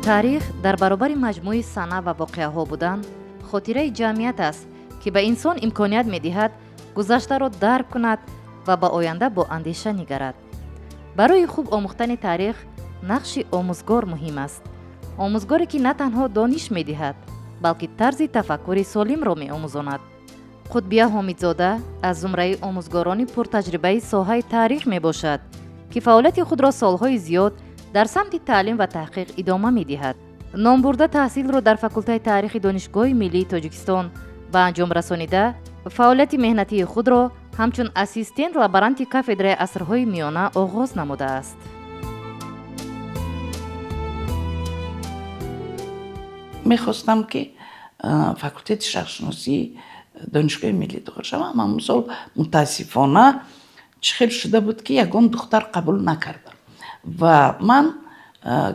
Таърих дар баробари маҷмӯи сана ва воқеаҳо будан, хотираи ҷамъият аст, ки ба инсон имконият медиҳад гузаштаро дарк кунад ва ба оянда бо андеша нигарад. Барои хуб омӯхтани таърих нақши омӯзгор муҳим аст. Омӯзгоре, ки на танҳо дониш медиҳад, балки тарзи тафаккури солимро меомӯзонад. Қутбия Ҳомидзода аз зумраи омӯзгорони пуртаҷрибаи соҳаи таърих мебошад, ки фаъолияти худро солҳои зиёд дар самти таълим ва таҳқиқ идома медиҳад. Номбурда таҳсилро дар факултаи таърихи Донишгоҳи миллии Тоҷикистон ба анҷом расонида, фаъолияти меҳнатии худро ҳамчун ассистент лаборанти кафедраи асрҳои миёна оғоз намудааст. Мехостам, ки факултети шарқшиносии Донишгоҳи миллӣ дохил шавам. Ҳамон сол, мутаассифона, чӣ хел шуда буд, ки ягон духтар қабул накардам ва ман,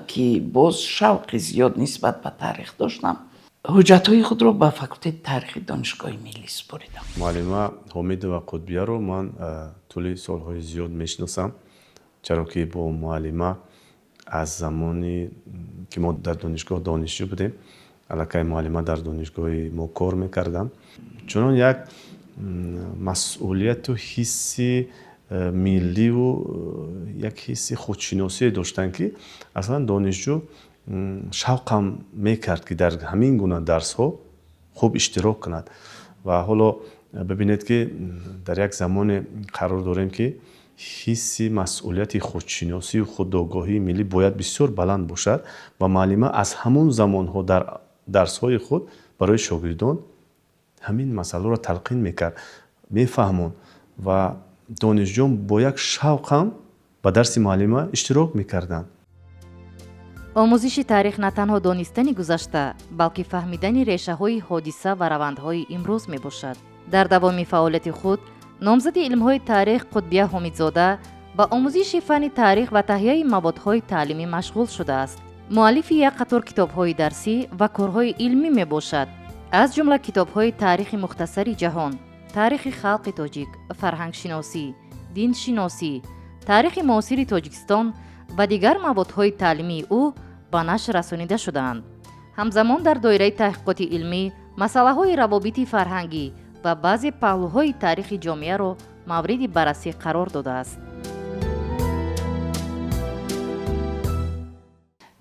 ки боз шавқи зиёд нисбат ба таърих доштам, ҳуҷҷатҳои худро ба факултети таърихи Донишгоҳи миллӣ супоридам. Муаллима Ҳомидова Қутбияро ман тӯли солҳои зиёд мешиносам, чаро ки бо муаллима аз замони ки мо дар донишгоҳ донишҷӯ будем, аллакай муаллима дар донишгоҳи мо кор мекардам. Чунон як масъулияту ҳисси милливу як ҳисси худшиносие доштанд, ки аслан донишҷӯ шавқам мекард, ки дар ҳамин гуна дарсҳо хуб иштирок кунад. Ва ҳоло бибинед, ки дар як замоне қарор дорем, ки ҳисси масъулияти худшиносию худогоҳии миллӣ бояд бисёр баланд бошад ва муаллима аз ҳамон замонҳо дар дарсҳои худ барои шогирдон ҳамин масъаларо талқин мекард, мефаҳмонд ва донишҷӯён бо як шавқам ба дарси муаллима иштирок мекарданд. Омӯзиши таърих на танҳо донистани гузашта, балки фаҳмидани решаҳои ҳодиса ва равандҳои имрӯз мебошад. Дар давоми фаъолияти худ номзади илмҳои таърих Қутбия Ҳомидзода ба омӯзиши фанни таърих ва таҳияи маводҳои таълимӣ машғул шудааст. Муаллифи як қатор китобҳои дарсӣ ва корҳои илмӣ мебошад, аз ҷумла китобҳои «Таърихи мухтасари ҷаҳон», «Таърихи халқи тоҷик», «Фарҳангшиносӣ», «Диншиносӣ», «Таърихи муосири Тоҷикистон» ва дигар маводҳои таълимии ӯ ба нашр расонида шудаанд. Ҳамзамон дар доираи таҳқиқоти илмӣ масъалаҳои равобити фарҳангӣ ва баъзе паҳлӯҳои таърихи ҷомеаро мавриди баррасӣ қарор додааст.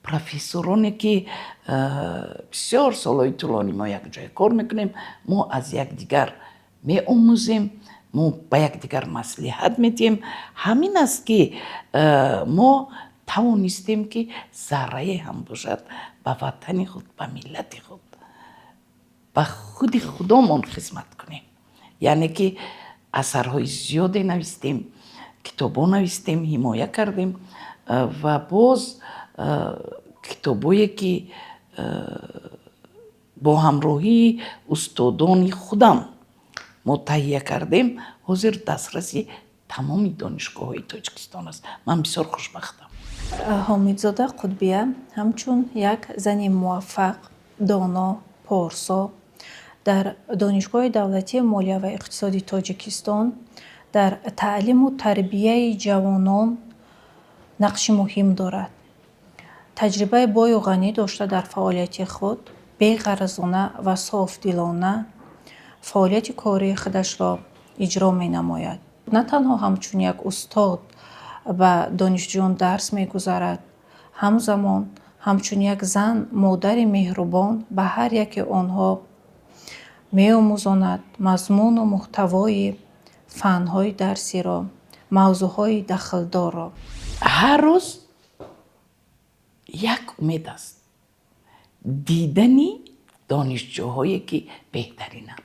Профессороне, ки бисёр солҳои тӯлонӣ мо якҷоя кор мекунем, мо аз якдигар меомӯзем, мо ба якдигар маслиҳат медиҳем. Ҳамин аст, ки мо тавонистем, ки заррае ҳам бошад, ба ватани худ, ба миллати худ, ба худи худомон хизмат кунем. Яъне ки асарҳои зиёде навистем, китобҳо навистем, ҳимоя кардем ва боз китобое, ки бо ҳамроҳии устодони худам мо таҳия кардем, ҳозир дастраси тамоми донишгоҳҳои Тоҷикистон аст. Ман бисёр хушбахтам. Ҳомидзода Қутбия ҳамчун як зани муваффақ, доно, порсо дар Донишгоҳи давлатии молия ва иқтисоди Тоҷикистон дар таълиму тарбияи ҷавонон нақши муҳим дорад. Таҷрибаи бою ғанӣ дошта, дар фаъолияти худ беғаразона ва софдилона фаъолияти кории худашро иҷро менамояд. На танҳо ҳамчун як устод ба донишҷӯён дарс мегузарад, ҳамзамон ҳамчун як зан, модари меҳрубон ба ҳар яке онҳо меомӯзонад мазмуну муҳтавои фанҳои дарсиро, мавзӯъҳои дахлдорро. Ҳар рӯз як умед аст: дидани донишҷӯҳое, ки беҳтаринанд.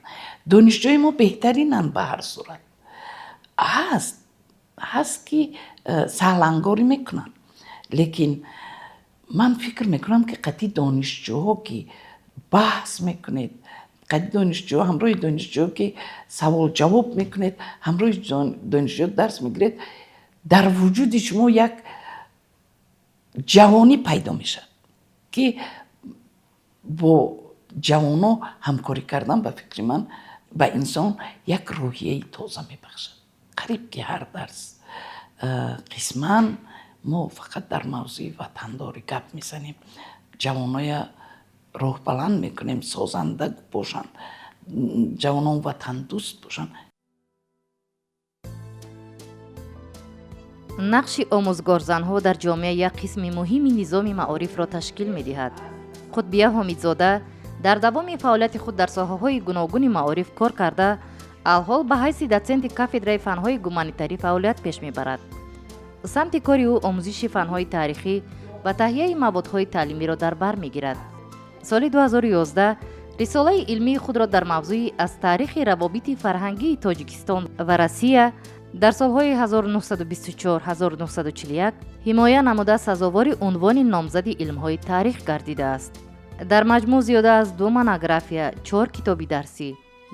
Донишҷӯи мо беҳтаринанд. Ба ҳар сурат ҳаст, ки саҳлангорӣ мекунанд, лекин ман фикр мекунам, ки қатъи донишҷӯҳо ки баҳс мекунед, қатъи донишҷӯ, ҳамроҳи донишҷӯ ки савол ҷавоб мекунед, ҳамроҳи донишҷӯ дарс мегиред, дар вуҷуди шумо як ҷавонӣ пайдо мешавад, ки бо ҷавоно ҳамкорӣ кардан, ба фикри ман, ба инсон як рӯҳияи тоза мебахшад. Қариб ки ҳар дарс қисман мо фақат дар мавзӯи ватандорӣ гап мезанем. Ҷавоноя роҳбаланд мекунем, созанда бошанд, ҷавонон ватандӯст бошанд. Нақши омӯзгорзанҳо дар ҷомеа як қисми муҳими низоми маорифро ташкил медиҳад. Қутбия Ҳомидзода дар давоми фаъолияти худ дар соҳаҳои гуногуни маориф кор карда, алҳол ба ҳайси дотсенти кафедраи фанҳои гуманитарӣ фаъолият пеш мебарад. Самти кори ӯ омӯзиши фанҳои таърихӣ ва таҳияи маводҳои таълимиро дар бар мегирад. Соли 2011 рисолаи илмии худро дар мавзӯи аз таърихи равобити фарҳангии Тоҷикистон ва Россия дар солҳои 1924-1941 ҳимоя намуда, сазовори унвони номзади илмҳои таърих гардидааст. Дар маҷмӯъ зиёда аз ду монография, чор китоби дарсӣ,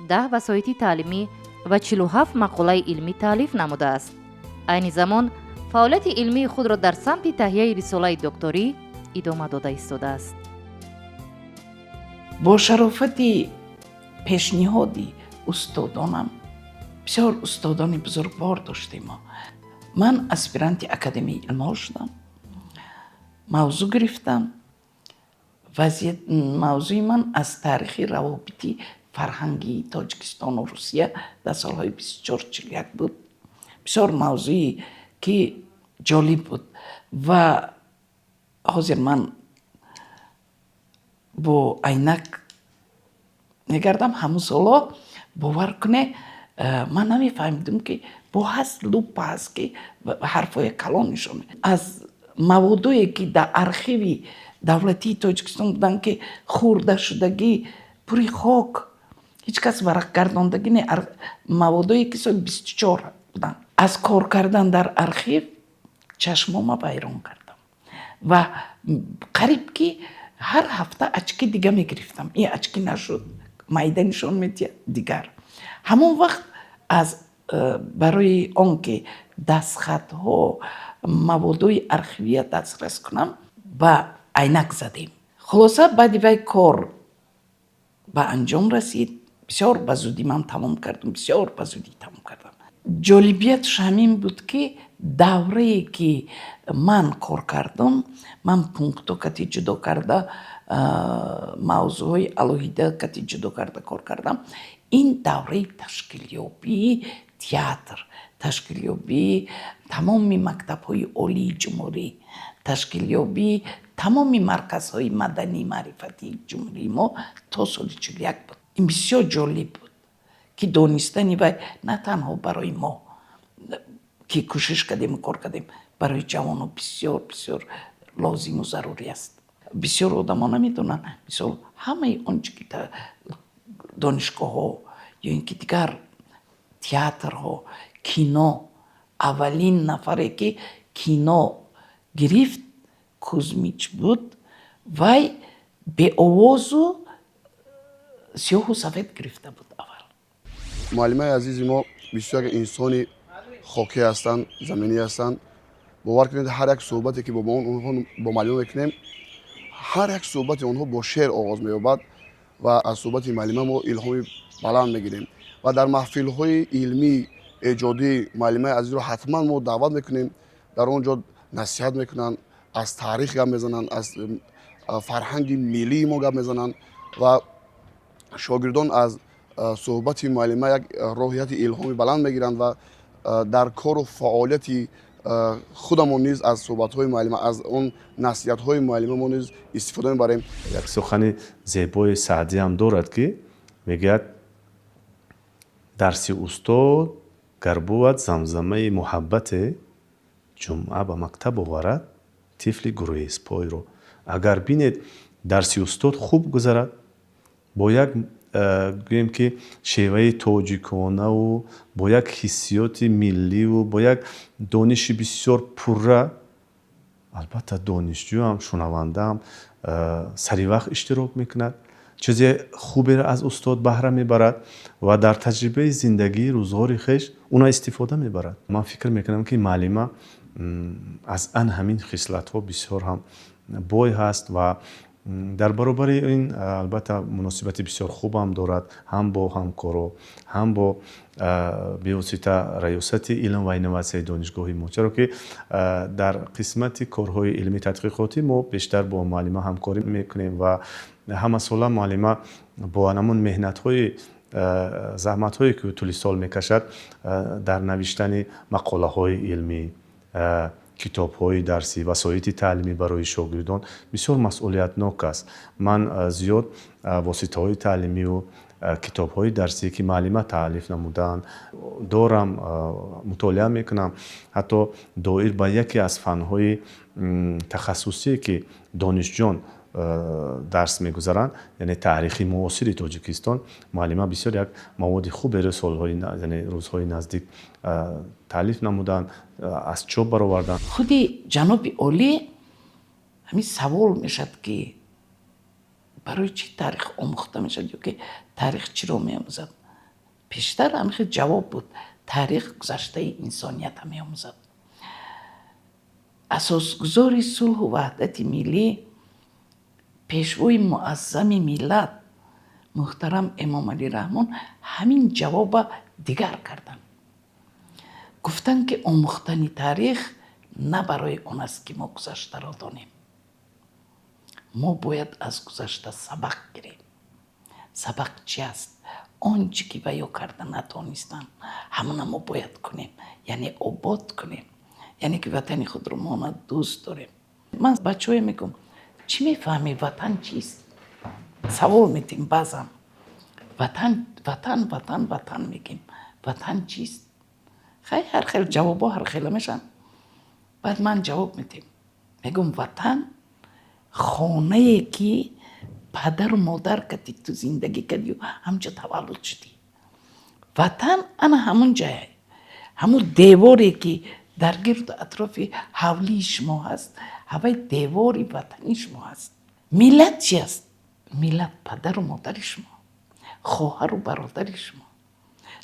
10 васоити таълимӣ ва 47 мақолаи илмӣ таълиф намудааст. Айни замон фаъолияти илмии худро дар самти таҳияи рисолаи докторӣ идома дода истодааст. Бо шарофати пешниҳоди устодонам, бисёр устодони бузургвор доштем мо, ман аспиранти Академияи илмҳо шудам. Мавзӯъ гирифтам. Мавзӯи ман аз таърихи равобити фарҳангии Тоҷикистону Русия дар солҳои 24-41 буд. Бисёр мавзӯе ки ҷолиб буд ва ҳозир ман бо айнак мегардам. Ҳамун солҳо, бовар куне, ман намефаҳмидум, ки бо ҳаст лупа ҳаст, ки ҳарфҳои калон нишон. Аз маводое, ки дар архиви давлатии Тоҷикистон буданд, ки хӯрдашудагӣ, пури хок, ҳеҷ кас варақгардондагӣ не, маводое, ки соли 24 буданд, аз кор кардан дар архив чашмома вайрон кардам ва қариб ки ҳар ҳафта очки дига мегирифтам. Ин очки нашуд, майда нишон медиҳад, дигар. Ҳамон вақт аз барои он ки дастхатҳо, маводои архивия дастрас кунам, ба айнак задем. Хулоса, баъди вай кор ба анҷом расид. Бисёр ба зудӣ ман тамом кардам, бисёр ба зудӣ тамом кардам. Ҷолибиятш ҳамин буд, ки даврае ки ман кор кардам, ман пунктҳо кати ҷудо карда, мавзӯъҳои алоҳида кати ҷудо карда кор кардам. Ин давраи ташкилёбии театр, ташкилёбии тамоми мактабҳои олии ҷумҳурӣ, ташкилёбии тамоми марказҳои маданӣ маърифатии ҷумҳурии мо то соли 41 буд. Ин бисёр ҷолиб буд, ки донистани вай на танҳо барои мо, ки кӯшиш кардему кор кардем, барои ҷавоно бисёр бисёр лозиму зарурӣ аст. Бисёр одамо намедонанд, мисол, ҳамаи он чи ки донишгоҳҳо ё ин ки дигар театрҳо, кино, аввалин нафаре ки кино гирифт, Кузмич буд. Вай беовозу сиёҳу сафед гирифта буд аввал. Муаллимаи азизи мо бисёр як инсони хокӣ ҳастанд, заминӣ ҳастанд. Бовар кунед, ҳар як суҳбате, ки бо онҳо, бо муаллима мекунем, ҳар як суҳбати онҳо бо шеър оғоз меёбад ва аз суҳбати муаллима мо илҳоми баланд мегирем ва дар маҳфилҳои илмӣ эҷодӣ муаллимаи азизро ҳатман мо даъват мекунем. Дар он ҷо насиҳат мекунанд, аз таърих гап мезананд, аз фарҳанги миллии мо гап мезананд ва шогирдон аз суҳбати муаллима як роҳияти илҳоми баланд мегиранд ва дар кору фаъолияти худамон низ аз суҳбатҳои муаллима, аз он насиҳатҳои муаллима мо низ истифода мебарем. Як сухани зебои Саъдиам дорад, ки мегӯяд: «Дарси устод гар бувад замзамаи муҳаббате, ҷумъа ба мактаб оварад тифли гурезпойро». Агар бинед, дарси устод хуб гузарад, бо як гӯем ки шеваи тоҷиконаву бо як ҳиссиёти милливу бо як дониши бисёр пурра, албатта, донишҷӯам, шунавандаам сари вақт иштирок мекунад, чизе хуберо аз устод баҳра мебарад ва дар таҷрибаи зиндагии рӯзғори хеш уна истифода мебарад. Ман фикр мекунам, ки муаллима аз ан ҳамин хислатҳо бисёр ҳам бой ҳаст ва Дар баробари ин, албатта, муносибати бисёр хубам дорад ҳам бо ҳамкоро, ҳам бо бевосита раёсати илм ва инноватсияи донишгоҳи мо, чаро ки дар қисмати корҳои илмии тадқиқотӣ мо бештар бо муаллима ҳамкорӣ мекунем ва ҳамасола муаллима бо ҳамон меҳнатҳои, заҳматҳое ки тӯли сол мекашад дар навиштани мақолаҳои илмӣ, китобҳои дарсӣ, васоити таълимӣ барои шогирдон бисёр масъулиятнок аст. Ман зиёд воситаҳои таълимию китобҳои дарсӣ, ки муаллима таълиф намудаанд, дорам, мутолиа мекунам. Ҳатто доир ба яке аз фанҳои тахассусие, ки донишҷӯён дарс мегузаранд, яъне таърихи муосири Тоҷикистон, муаллима бисёр як маводи хуберо солҳои, яъне рӯзҳои наздик таълиф намуданд, аз чоп бароварданд. Худи ҷаноби олӣ ҳамин савол мешавад, ки барои чӣ таърих омӯхта мешавад ё ки таърих чиро меомӯзад. Пештар ҳамин хел ҷавоб буд: таърих гузаштаи инсонията меомӯзад. Асосгузори сулҳу ваҳдати миллӣ, пешвои муаззами миллат муҳтарам Эмомалӣ Раҳмон ҳамин ҷавоба дигар карданд. Гуфтанд, ки омӯхтани таърих на барои он аст, ки мо гузаштаро донем, мо бояд аз гузашта сабақ гирем. Сабақ чи аст? Он чӣ ки ва ё карда натонистанд, ҳамона мо бояд кунем, яъне обод кунем, яъне ки ватани худро мо она дӯст дорем. Ман бачаҳое мегӯм: чӣ мефаҳмӣ, ватан чист? Савол метем баъзан. Ватан, ватан, ватан, ватан мегем, ватан чист? Хай, ҳар хел ҷавобҳо ҳар хела мешаванд. Баъд ман ҷавоб метем, мегӯм: ватан хонае, ки падару модар кати ту зиндагӣ кардию ҳамҷо таваллуд шудӣ. Ватан ана ҳамун ҷае, ҳамун деворе, ки дар гирду атрофи ҳавлии шумо ҳаст, ҳавай девори ватани шумо ҳаст. Миллат чи аст? Миллат падару модари шумо, хоҳару бародари шумо.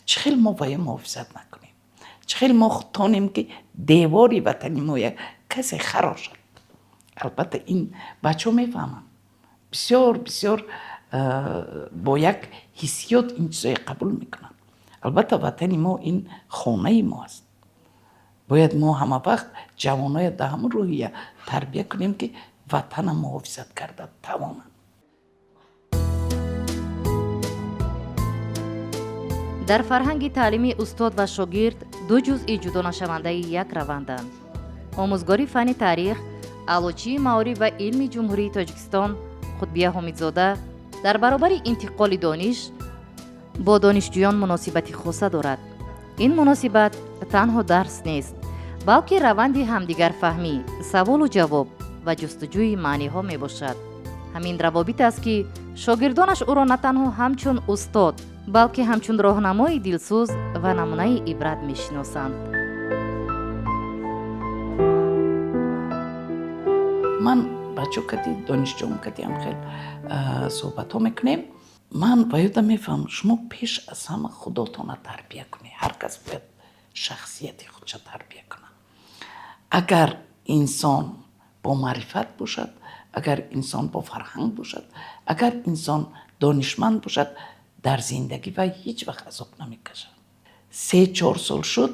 Чӣ хел мо ба ё муҳофизат накунем? Чӣ хел мо тонем, ки девори ватани мо як касе харошад? Албатта, ин бачаҳо мефаҳманд, бисёр бисёр бо як ҳиссиёт ин чизое қабул мекунанд. Албатта, ватани мо ин хонаи мо аст. Бояд мо ҳама вақт ҷавоноя дар ҳамон рӯҳия тарбия кунем, ки ватана муҳофизат карда тавонанд. Дар фарҳанги таълимӣ устод ва шогирд ду ҷузъи ҷудонашавандаи як раванданд. Омӯзгори фанни таърих, аълочии маориф ва илми Ҷумҳурии Тоҷикистон Қутбия Ҳомидзода дар баробари интиқоли дониш бо донишҷӯён муносибати хоса дорад. Ин муносибат танҳо дарс нест, балки раванди ҳамдигарфаҳмӣ, саволу ҷавоб ва ҷустуҷӯи маъниҳо мебошад. Ҳамин равобит аст, ки шогирдонаш ӯро на танҳо ҳамчун устод, балки ҳамчун роҳнамои дилсӯз ва намунаи ибрат мешиносанд. Ман бачо кати, донишҷӯм кати ҳам хел суҳбатҳо мекунем. Ман ба ёдам мефаҳмам: шумо пеш аз ҳама худотона тарбия кунед. Ҳар кас бояд шахсияти худша тарбия кунад. Агар инсон бо маърифат бошад, агар инсон бо фарҳанг бошад, агар инсон донишманд бошад, дар зиндагӣ вай ҳеҷ вақт азоб намекашад. 3-4 сол шуд,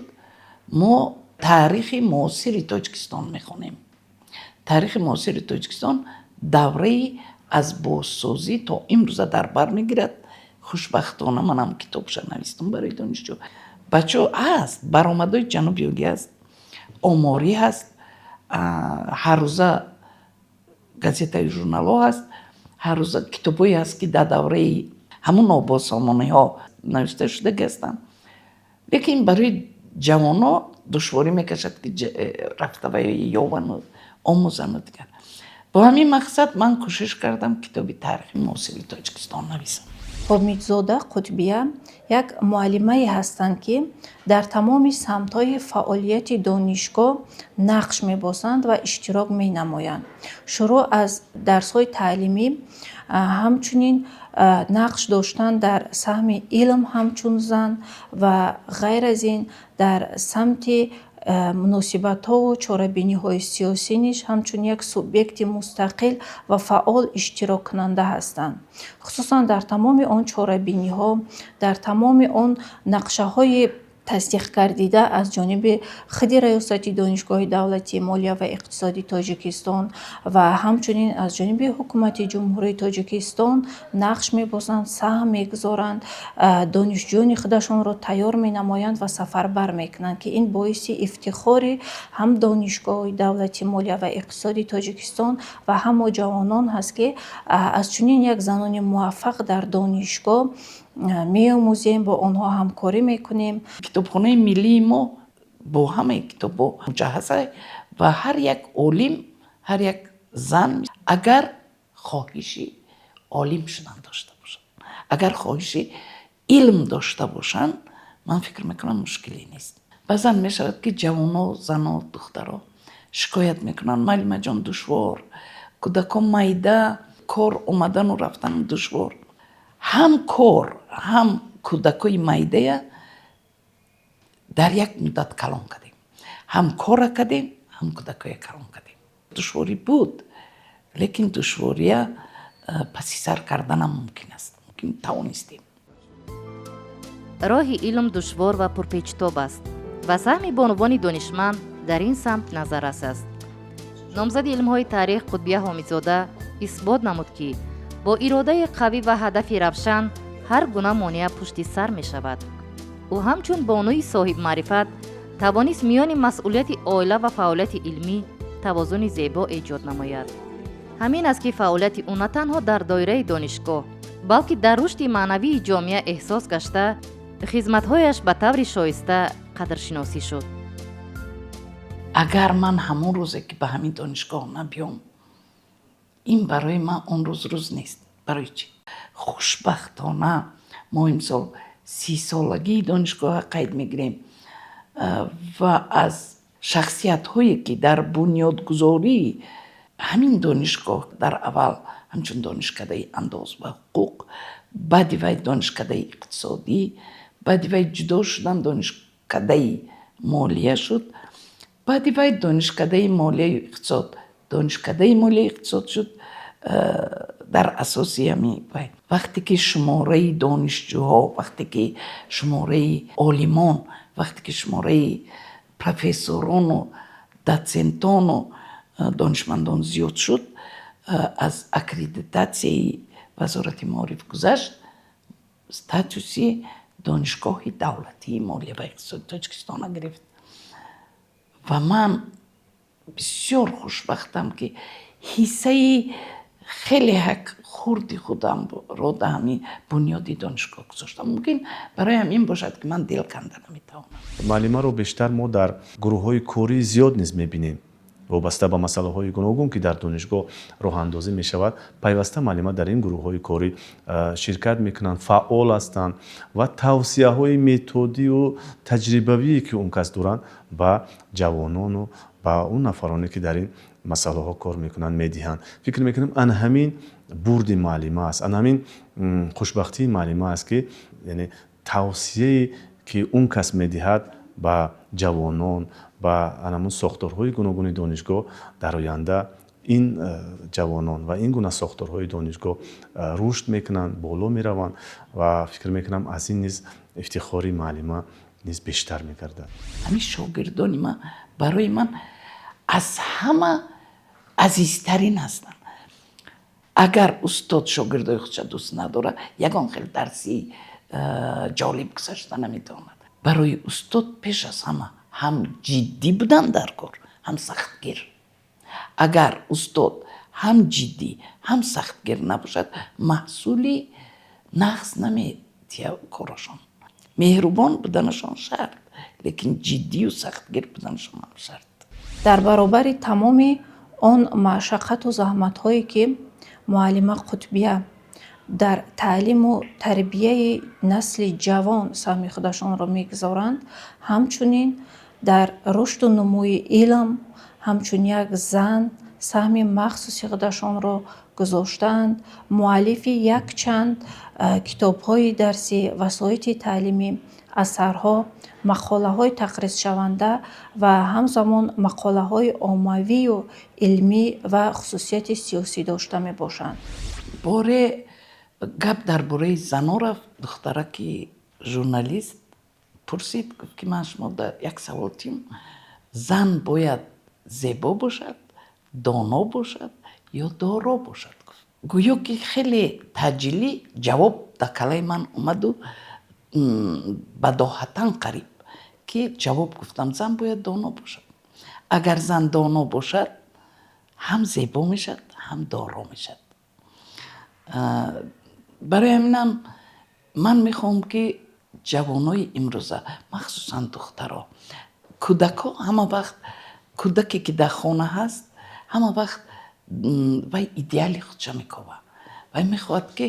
мо таърихи муосири Тоҷикистон мехонем. Таърихи муосири Тоҷикистон давраи аз бозсозӣ то имрӯза дар бар мегирад. Хушбахтона, манам китобша навистам барои донишҷӯ. Бачаҳо ҳаст, баромадҳои ҷаноби олӣ ҳаст, оморӣ ҳаст, ҳаррӯза газетаю журналҳо ҳаст, ҳаррӯза китобҳое ҳаст, ки дар давраи ҳамун ободсомониҳо навишта шудаги ҳастанд. Лекин барои ҷавонҳо душворӣ мекашад, ки рафта ва ёвану омӯзану дигар. Бо ҳамин мақсад ман кӯшиш кардам китоби таърихи муосири Тоҷикистон нависам. Ҳомидзода Қутбия як муаллимае ҳастанд, ки дар тамоми самтҳои фаъолияти донишгоҳ нақш мебозанд ва иштирок менамоянд. Шурӯъ аз дарсҳои таълимӣ, ҳамчунин нақш доштан дар саҳми илм ҳамчун зан ва ғайр аз ин дар самти Муносибатҳову чорабиниҳои сиёсӣ низ ҳамчун як субъекти мустақил ва фаъол иштироккунанда ҳастанд. Хусусан дар тамоми он чорабиниҳо, дар тамоми он нақшаҳои тасдиқгардида аз ҷониби худи Раёсати Донишгоҳи давлатии молия ва иқтисоди Тоҷикистон ва ҳамчунин аз ҷониби Ҳукумати Ҷумҳурии Тоҷикистон нақш мебозанд, саҳм мегузоранд, донишҷӯёни худашонро тайёр менамоянд ва сафарбар мекунанд, ки ин боиси ифтихори ҳам Донишгоҳи давлатии молия ва иқтисоди Тоҷикистон ва ҳам мо ҷавонон ҳаст, ки аз чунин як занони муваффақ дар донишгоҳ меомӯзем, бо онҳо ҳамкорӣ мекунем. Китобхонаи миллии мо бо ҳамаи китобҳо муҷаҳҳаз ва ҳар як олим, ҳар як зан агар хоҳиши олим шудан дошта бошанд, агар хоҳиши илм дошта бошанд, ман фикр мекунам, мушкиле нест. Баъзан мешавад, ки ҷавоно, зано, духтаро шикоят мекунанд: «Муаллимаҷон, душвор, кӯдакон майда, кор омадану рафтану душвор». Ҳам кор, ҳам кӯдакои майдая дар як муддат калон кардем, ҳам корра кардем, ҳам кӯдакоя калон кардем. Душворӣ буд, лекин душвория паси сар карданам мумкин аст, мумкин тавонистем. Роҳи илм душвор ва пурпечтоб аст ва саҳми бонувони донишманд дар ин самт назаррас аст. Номзади илмҳои таърих Қутбия Ҳомидзода исбот намуд, ки бо иродаи қавӣ ва ҳадафи равшан ҳар гуна монеа пушти сар мешавад. Ӯ ҳамчун бонуи соҳибмаърифат тавонист миёни масъулияти оила ва фаъолияти илмӣ тавозуни зебо эҷод намояд. Ҳамин аст, ки фаъолияти ӯ на танҳо дар доираи донишгоҳ, балки дар рушди маънавии ҷомеа эҳсос гашта, хизматҳояш ба таври шоиста қадршиносӣ шуд. Агар ман ҳамон рӯзе, ки ба ҳамин донишгоҳ набиём, ин барои ман он рӯз рӯз нест. Барои чӣ? Хушбахтона, мо имсол 30-солагии донишгоҳа қайд мегирем ва аз шахсиятҳое, ки дар бунёдгузории ҳамин донишгоҳ, дар аввал ҳамчун донишкадаи андоз ва ҳуқуқ, баъди вай донишкадаи иқтисодӣ, баъди вай ҷудо шудан, донишкадаи молия шуд, баъди вай донишкадаи молияю иқтисод, донишкадаи молияю иқтисод шуд. Дар асоси ҳамин вай, вақте ки шумораи донишҷӯҳо, вақте ки шумораи олимон, вақте ки шумораи профессорону дотсентону донишмандон зиёд шуд, аз аккредитатсияи Вазорати маориф гузашт, статуси Донишгоҳи давлатии молия ва иқтисоди Тоҷикистона гирифт. Ва ман бисёр хушбахтам, ки ҳиссаи хеле ҳак хурди худамро дар ҳамин бунёди донишгоҳ гузоштам. Мумкин, барои ҳамин бошад, ки ман дил канда наметавонам. Муаллимаро бештар мо дар гурӯҳҳои кории зиёд низ мебинем. Вобаста ба масъалаҳои гуногун, ки дар донишгоҳ роҳандозӣ мешавад, пайваста муаллима дар ин гурӯҳҳои корӣ ширкат мекунанд, фаъол ҳастанд ва тавсияҳои методию таҷрибавие, ки он кас доранд, ба ҷавонону ба он нафароне, ки дар ин масъалаҳо кор мекунанд, медиҳанд. Фикр мекунам, ана ҳамин бурди муаллима аст, ана ҳамин хушбахтии муаллима аст, ки яъне тавсияе, ки он кас медиҳад ба ҷавонон, ба анамун сохторҳои гуногуни донишгоҳ, дар оянда ин ҷавонон ва ин гуна сохторҳои донишгоҳ рушд мекунанд, боло мераванд. Ва фикр мекунам, аз ин низ ифтихори муаллима низ бештар мегардад. Ҳамин шогирдони ман барои ман аз ҳама азизтарин ҳастанд. Агар устод шогирдои худша дӯст надорад, ягон хел дарси ҷолиб гузашта наметавонад. Барои устод пеш аз ҳама ҳам ҷиддӣ будан дар кор, ҳам сахтгир. Агар устод ҳам ҷиддӣ, ҳам сахтгир набошад, маҳсули нағз наметиҳад корашон. Меҳрубон буданашон шарт, лекин ҷиддию сахтгир буданашон ҳам шарт. Дар баробари тамоми он машаққату заҳматҳое, ки муаллима Қутбия дар таълиму тарбияи насли ҷавон саҳми худашонро мегузоранд, ҳамчунин дар рушду нумӯи илм ҳамчун як зан. Саҳми махсуси худашонро гузоштаанд. Муаллифи якчанд китобҳои дарсӣ, васоити таълимӣ, асарҳо, мақолаҳои тақризшаванда ва ҳамзамон мақолаҳои оммавию илмӣ ва хусусияти сиёсӣ дошта мебошанд. Боре гап дар бораи зано рафт. Духтараки журналист пурсид, гуфт, ки ман шумо як савол тим: зан бояд зебо бошад, доно бошад ё доро бошад? Гуфт. Гӯё ки хеле таъҷилӣ ҷавоб дар калаи ман омаду бадоҳатан қариб ки ҷавоб гуфтам: зан бояд доно бошад. Агар зан доно бошад, ҳам зебо мешавад, ҳам доро мешавад. Барои ҳаминам ман мехоҳам, ки ҷавонои имрӯза, махсусан духтаро, кӯдакҳо, ҳама вақт кӯдаке, ки дар хона ҳаст, ҳама вақт вай идеали худша мекова. Вай мехоҳад, ки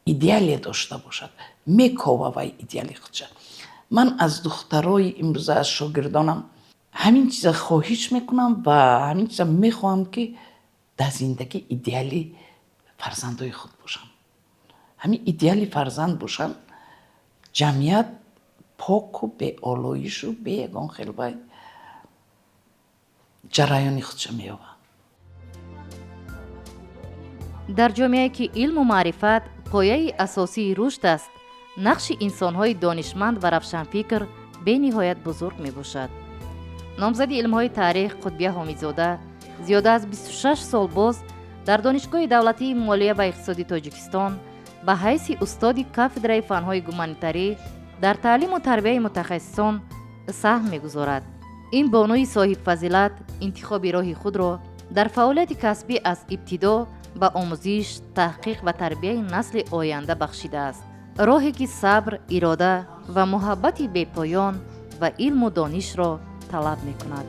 идеале дошта бошад, мекова вай идеали худша. Ман аз духтарои имрӯза, аз шогирдонам ҳамин чиза хоҳиш мекунам ва ҳамин чиза мехоҳам, ки дар зиндагӣ идеали фарзандои худ бошанд. Ҳамин идеали фарзанд бошанд, ҷамъият поку беолоишу бе ягон хел вай ҷараёни худша меёбад. Дар ҷомеае, ки илму маърифат пояи асосии рушд аст, нақши инсонҳои донишманд ва равшанфикр бениҳоят бузург мебошад. Номзади илмҳои таърих Қутбия Ҳомидзода зиёда аз 26 сол боз дар Донишгоҳи давлатии молия ва иқтисоди Тоҷикистон ба ҳайси устоди кафедраи фанҳои гуманитарӣ дар таълиму тарбияи мутахассисон саҳм мегузорад. Ин бонуи соҳибфазилат интихоби роҳи худро дар фаъолияти касбӣ аз ибтидо ба омӯзиш, таҳқиқ ва тарбияи насли оянда бахшидааст, роҳе ки сабр, ирода ва муҳаббати бепоён ба илму донишро талаб мекунад.